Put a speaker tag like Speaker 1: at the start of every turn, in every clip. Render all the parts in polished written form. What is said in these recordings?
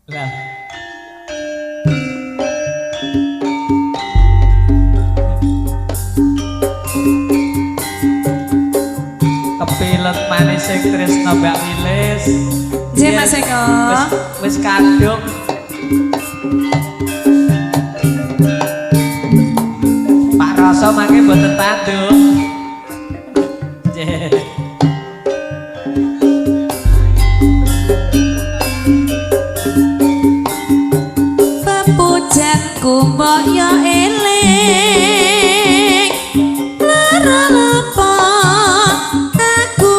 Speaker 1: Lah. Kepilet manis sing tresna Mbak Wilis.
Speaker 2: Nggih Mas Eko.
Speaker 1: Wis kadung. Pak Rasa mangke mboten tanduk. Nggih.
Speaker 2: Pepujanku mbok yo eling. Lara lepo aku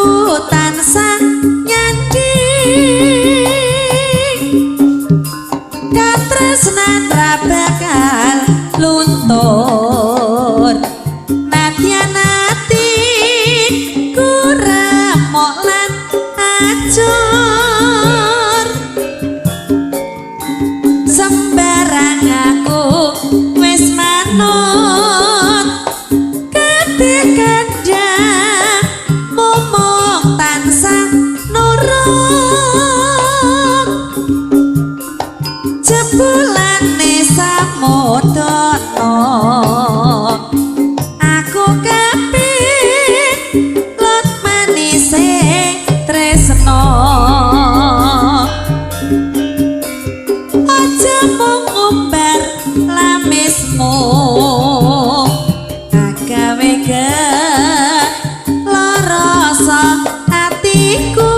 Speaker 2: tansah nyanding. Katresnan ra bakal luntur. Nadyan ati kuramok lan acur. Sembarang aku wis manut. Kabeh kandhang momong tansah nurut. Jebulane samudana aku kepilut manise tresna. Aja mung ngumbar lamismu agawe gelo rasa atiku.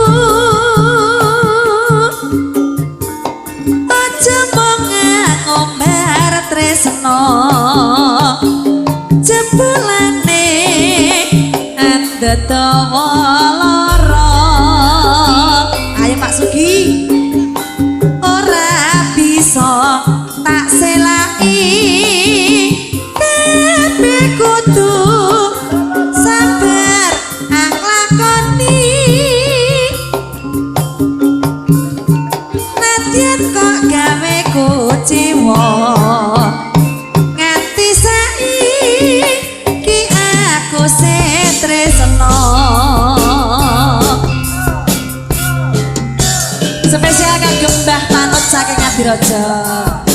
Speaker 2: Aja mung ngumbar tresna jebulane andadawa lara. Ayo Pak Sugi. Ora bisa tak selaki kabeh kudu sabar nglakoni. Nadyan kok gawe kuciwa nganti saiki aku sing tresna. Spesial kagem Mbah Panut saking Ngadirejo.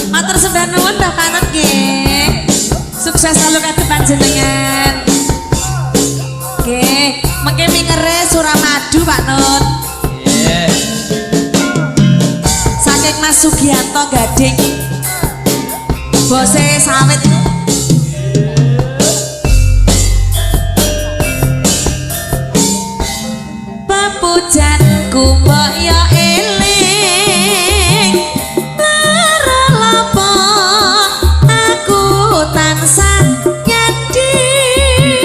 Speaker 2: Matur sembah nuwun Mbah Panut nggih. Sukses selalu kagem panjenengan. Nggih, mengke mingere Suramadu Pak Nut.
Speaker 1: Nggih.
Speaker 2: Saking Mas Sugianto Gading. Bose sawit. Pepujanku mbok yo eling. Lara lapo aku tansah nyanding.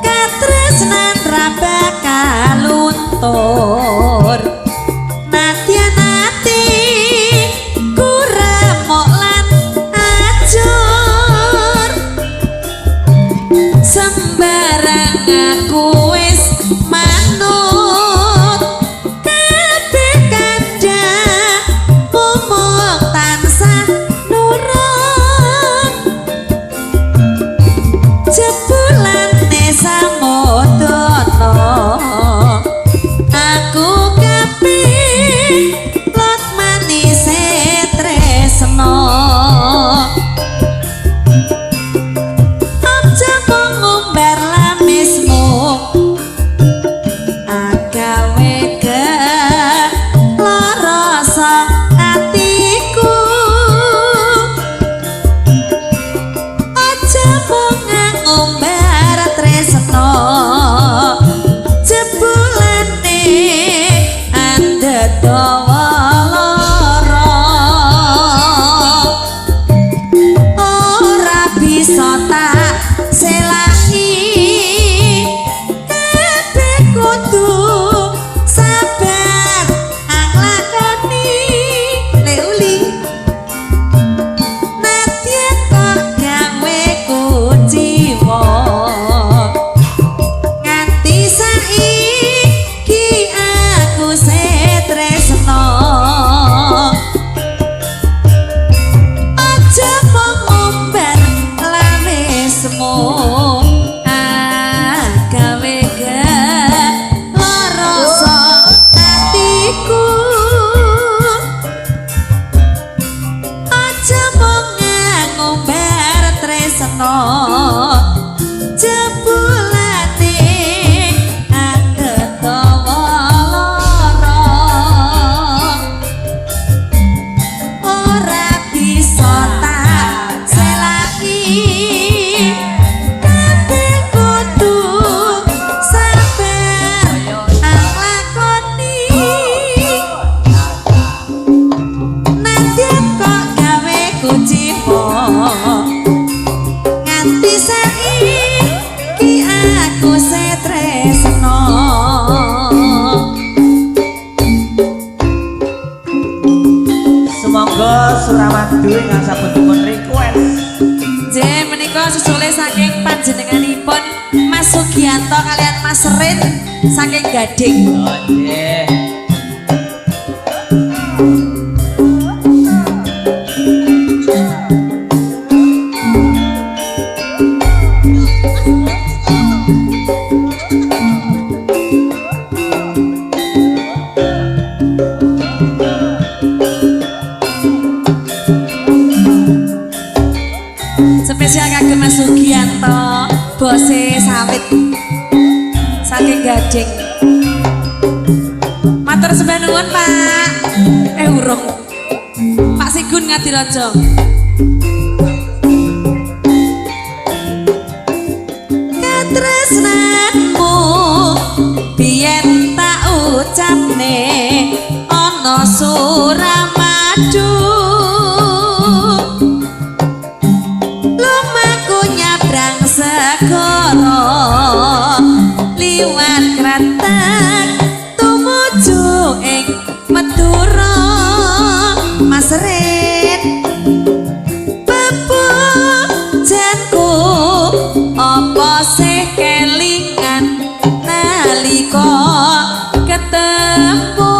Speaker 2: Katresnan ra bakal luntur. Nadyan ati kuramok lan acur. Sembarang aku wis manut.
Speaker 1: Suramadu ingkang sampun dipun request.
Speaker 2: Nggih, menika susule saking panjenenganipun Mas Sugianto kalian Mas Rin saking Gading.
Speaker 1: Oh nggih.
Speaker 2: Spesial kagem Mas Sugianto, bose sawit saking Gading. Matur sembah nuwun, Pak. Urung. Pak Sigun Ngadirojo. Katresnanmu biyen tak ucapne ana Suramadu. Lumaku nyabrang segara liwat Kretek tumuju ing Madura. Mas Rin, bebujanku apa sih kelingan nalika ketemu?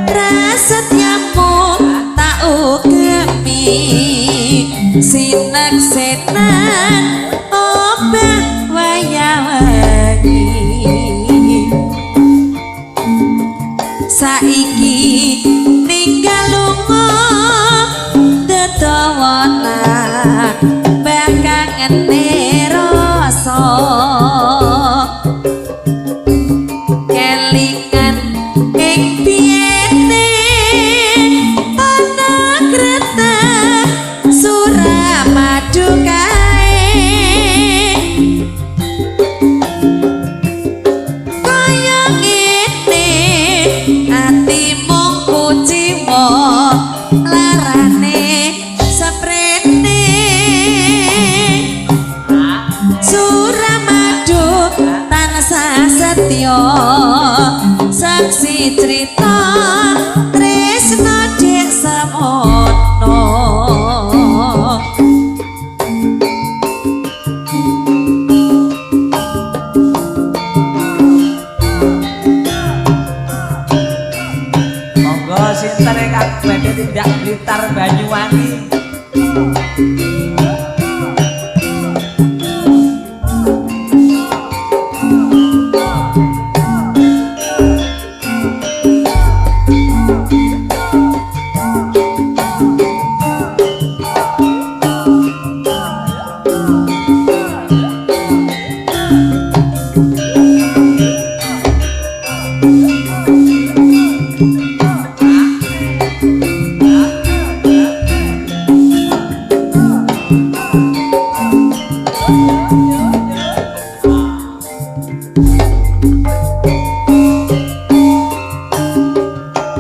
Speaker 2: Prasetyamu tak ugemi sinek-senan obah wayawangi. Saiki ninggal lunga dedawana bakangene rasa kelingan ing biyene ana Kretek Suramadu kae. Kaya ngene ati mung kuciwa larane seprene. Suramadu tansah setya saksi crita tresna dek semono.
Speaker 1: Monggo sinten ingkang badhe tindak Blitar Banyuwangi.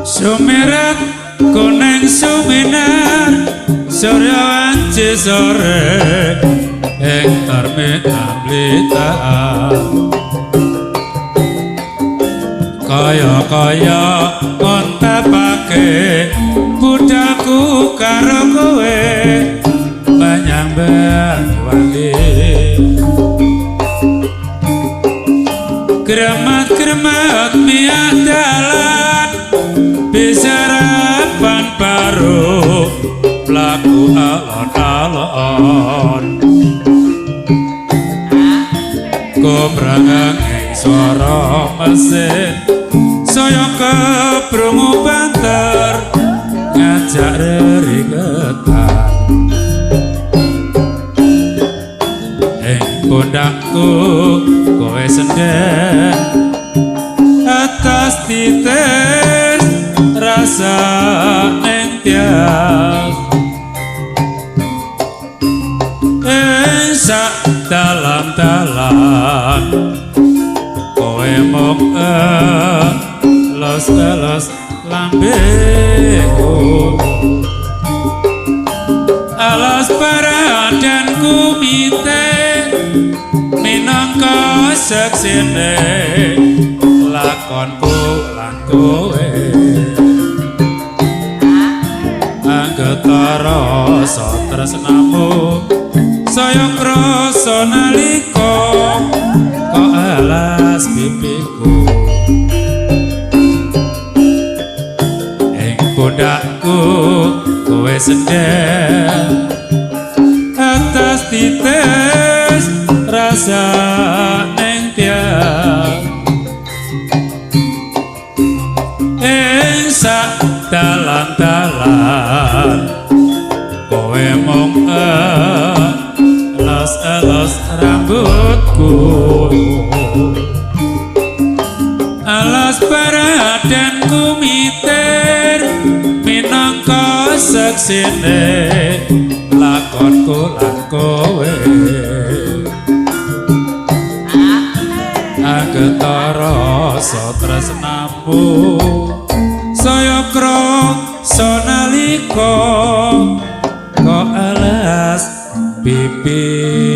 Speaker 3: Sumirat kuning suminar surya wanci sore ing terminal Blitar. Kaya-kaya ngontapake budhaku karo kowe menyang Banyuwangi. Kremat-kremat miak dalan bisarapan baru mlaku alon-alon. Kombrangeng ing swara mesin saya kebrungu banter ngajak rerigetan. Ing pundakku kowe senden atas titis rasa ning tias. Ing sak dalam-dalam kowe mung elus-elus lambeku. Alas paradan kumite minangka seksine lakonku lan kowe. Angetara rasa tresnamu saya krasa nalika kok alas pipiku ing pundakku kowe sendher atas titis rasa ning tiang ing sak dalan-dalan kowe mung elos-elos rambutku alas paradanku mitir minangka seksine lakonku lan kowe angetara rasa tresnamu saya krasa nalika kok alas pipiku.